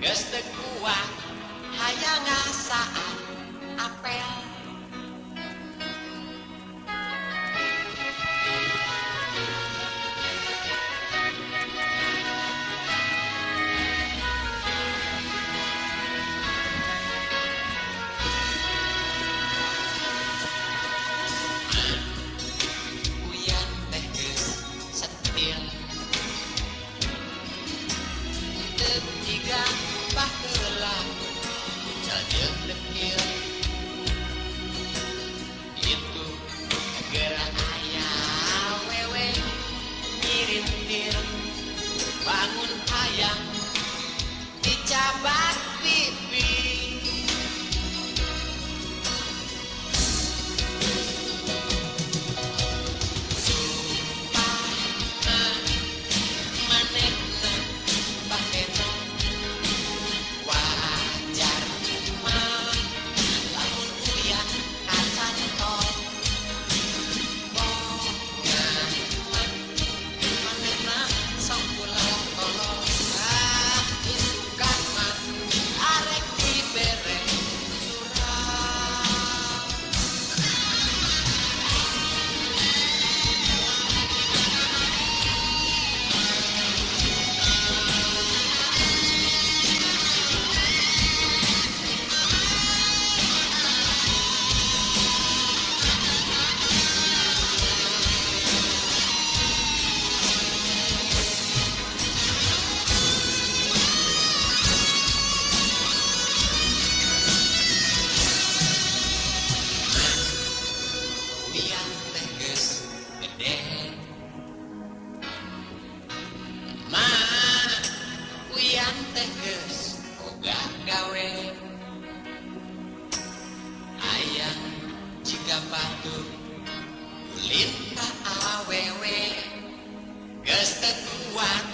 Geus teu kuat hayang ngasaan apel. Uyan teh geus setil, teu jiga baheula ucal jeung dekil. Itu geura aya awewe nyirintir, bangun hayang dicabak pipi. Sumpahna manehna baheno, wajar mah lamun uyan kacantol. Bongan mah manehna sok ulah tolol. Ah, isukan mah arek dibere surat. Uyan teh geus gede, Ma, uyan teh geus boga gawe. Hayang jiga batur ulin ka awewe, geus teu kuat.